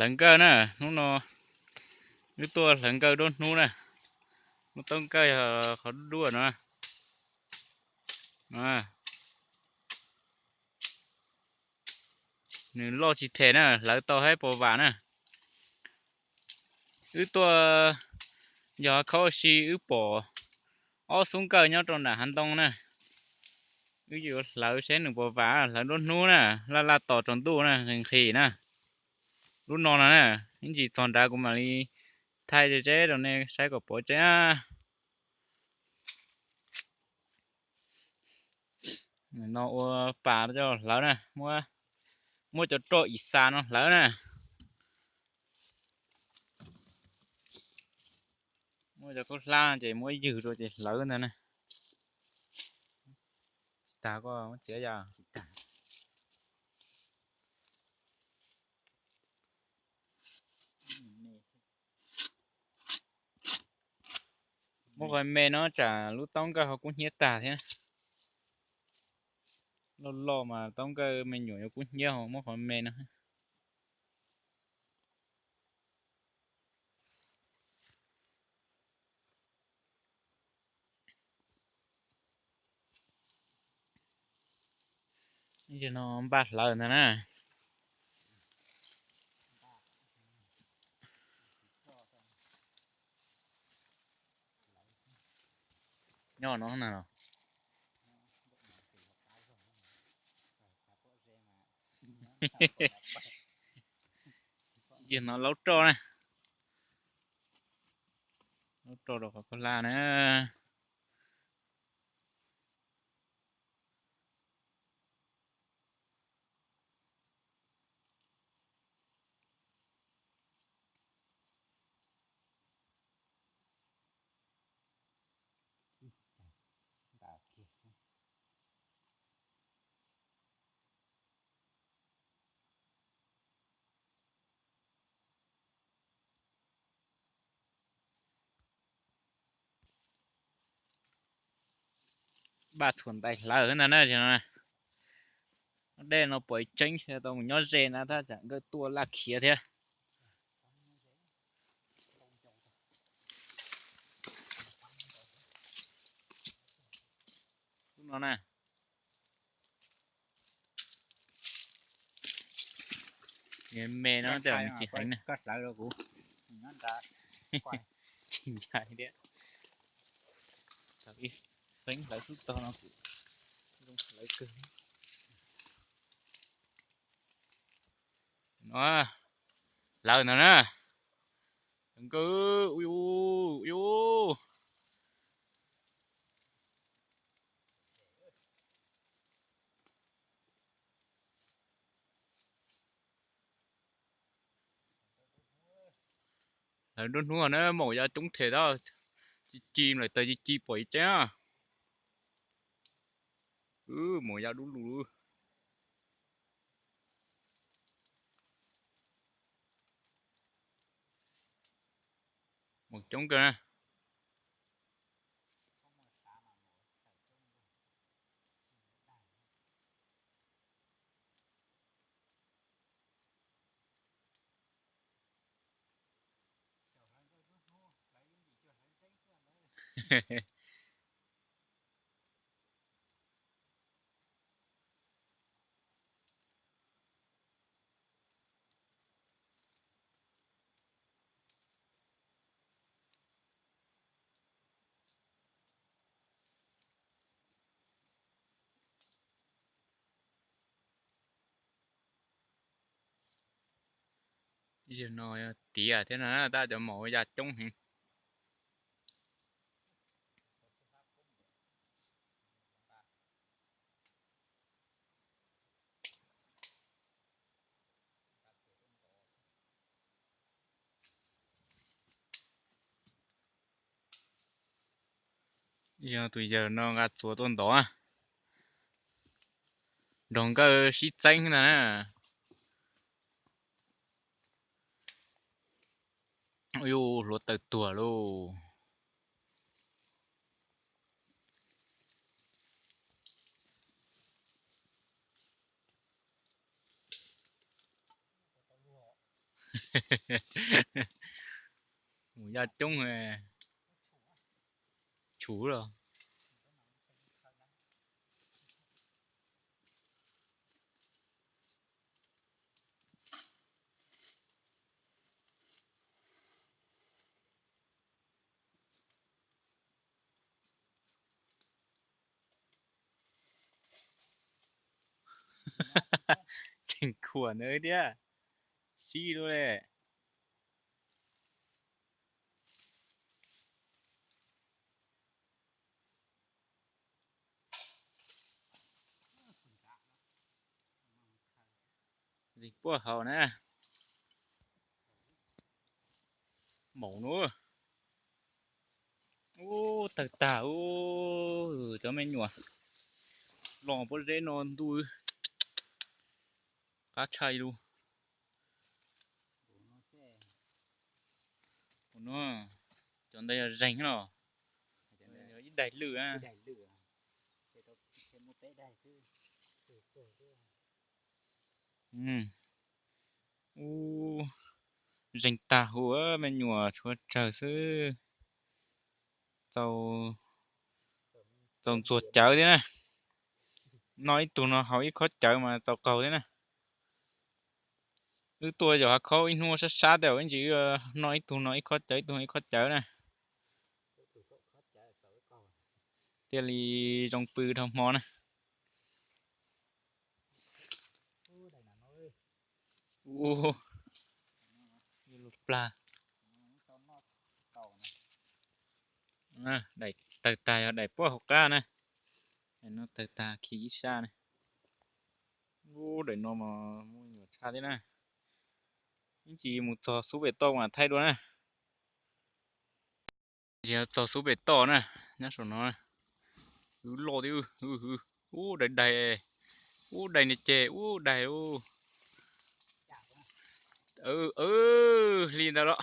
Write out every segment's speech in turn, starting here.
hlawv nkawj na, hnub no wb tuaj hlawv nkawj duab hnub na. Muab taub nkawj yog qhov dub dub no. Nws loj tsis them na, hlawv tau haib pos vam na. Wb tuaj yog khaub si wb pom ob xub nkawj nyob rau nram hav ntoo na. Wb yuav hlawv saib nws pos vam, hlawv duab hnub na, laj laj tos tsaus ntuj na, nqhis nqhis na. Lub no no na, ib ntsis txog nrad kuv mam li thaij tseb rau nej saib kom pom tseb na. No ua pas coj hlawv na, muab cov roj ib xa no hlawv na. Muab cov khaub hlab ces muab ywg rau ces hlawv ntag na. Tsis tas koj muab txiav yog. Muab qhov me no tsam lub taub nkawj ho kub hnyiab tag thiab. Loj loj mas taub nkawj me nyuam yuav kub hnyiab, ho muab qhov me no. No npaj hlawv ntag na. Nyob no na. Yog no laub roj na. Laub roj rau qhov koj hlab na. Npaj txhuam ntais hlawv ntag na. Dej no pom tseeb tau mus nyob ze na, tab tsam nkawj tuaj laj khiav thiab. Lub no na. Me no tej tsis heev na. Tsis ntshai thiab. Thaum ib feeb hlawv xub tog no kuj zoo hlawv kawg. No, hlawv ntag na. Nkawj, ui ui ui. Lawv nruab hnub na, maum ya coob them tab, ci ci lawm tas ci ci pom ib tseeb. Maum ya dub lug. Maum coob kawg na. Yog no tiav thiab na, tab cov maum ya coob heev. Yog tus yawg no nqa txuas tuaj ntov, nrog nkawj sib txeeb ntag na. Yuj, hluav taws tuag lauj. Mus yaj coob, tshuv los. Tseem khuam ntawd thiab, sib luaj li. Ntxeev puaj hauv na. Maum no. Ub, tawg tag ub, cov me nyuam los pob zeb no ntuj, qab tshaj li lus. Ua no, cov ntawd yog zeeg los, yog ib daig lwj. Ub, zeeg tag huv, me nyuam tshuav tsawg xwb. Txaus ntxuag cawv thiab na. Noj ib tug no haus ib khob cawv mas txaus qaug thiab na. Wb tuaj yog hav khaub ib hnub sab sab tej, ib ntsis noj ib tug no ib khob cawv, ib tug no ib khob cawv na. Thiaj li zoo pw dhau hmo na. Ub, plag. Daim tawg tag yog daim puab hauv qab na. Daim no tawg tag khi ib sab na. Ub, daim no mas muaj nyuam tshaj thiab na. Ib ntsis mus txog xub pem toj mas thaij dua na. Ntsis txog xub pem toj na, nyob saum no. Wb loj thiab, ub, daig daig, ub, daig niag ceg, ub, daig ub. Hli ntawd los.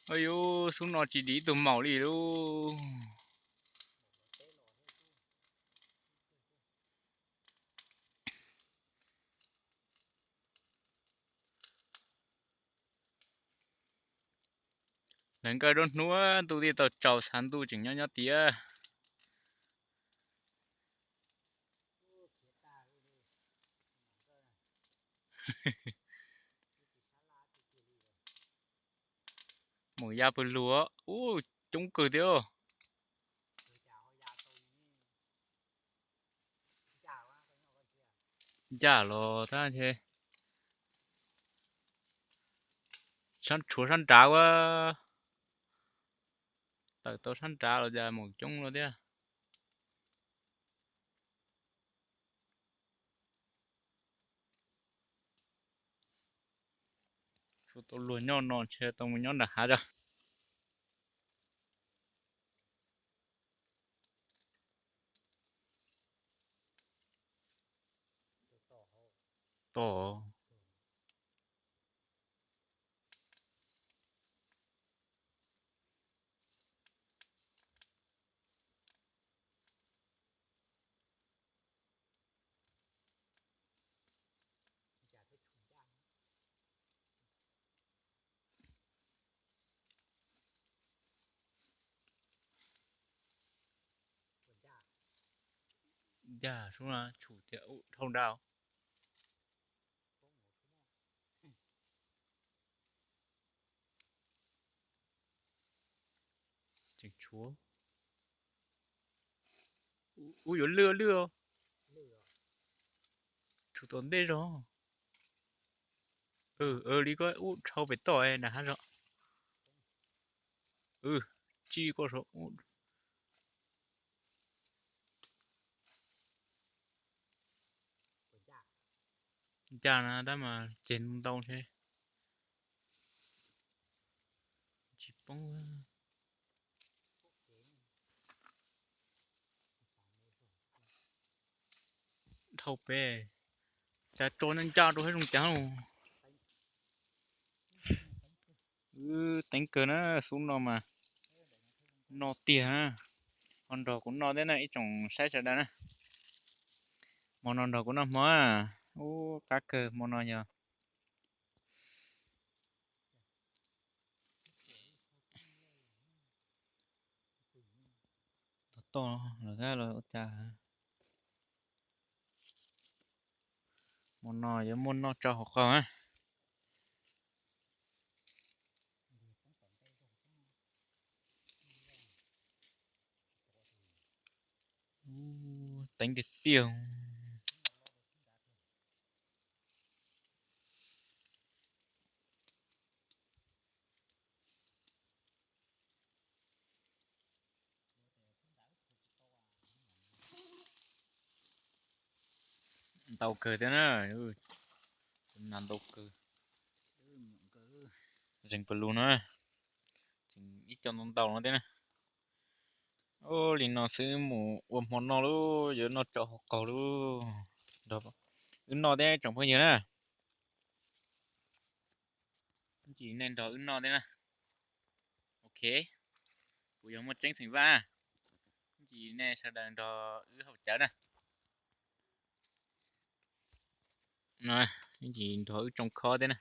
Ua yuv, xub no tsis dim ib tug maum li lauj. Lawv nkawj dua hnub ntuj thiaj tau tsaus, xav ntuj tseem nyob nyob tiag. Maum ya pw lug, ub, coob kawg thiab. Ncaj los tab, tshuav sab nrad ua, tawm tau sab nrad los cas maum coob luaj thiab. Tshuav tau luag nyob no ntshe tau mus nyob nram hav zog. Tom. Ncaj sub no tshum tias dhau nrad. Tseem tshuav. Ub, yuav lwj lwj os. Tshum tom ntej zog. Li koj ub, dhau pem toj nram hav zog. Tsib koj saum. Ncaj na tab mas ceg ntau ntshe tsis poob. Dhau pem, cas tso ncaj ncaj rau thiab zoo cas. Wb teev kawg na, xub no mas noj tiag na. Ho nrog kuv noj thiab na ib tsoom saib sawv daws na. Hmo no nrog kuv noj hmo. Ub, qab kawg hmo no yog toj lawm thiab los ua cas. Hmo no yuav muaj noj tso hauv qaug na. Teeb tiag tiag. Ntau kawg thiab na. Nas ntau kawg. Zeeg pawg lug no, tseem ib co ntau ntau no thiab na. Ua li no xwb mus ua hmo noj lauj, yuav noj tso hauv qaug lauj. Wb noj thiab tsoom phooj ywg na. Ib ntsis nej nrog wb noj thiab na. Ok, kuv yog Muaj Tseeb Xeem Vaj, ib ntsis nej sawv daws nrog wb haus cawv na. Ib ntsis nrog wb tsoo khob thiab na.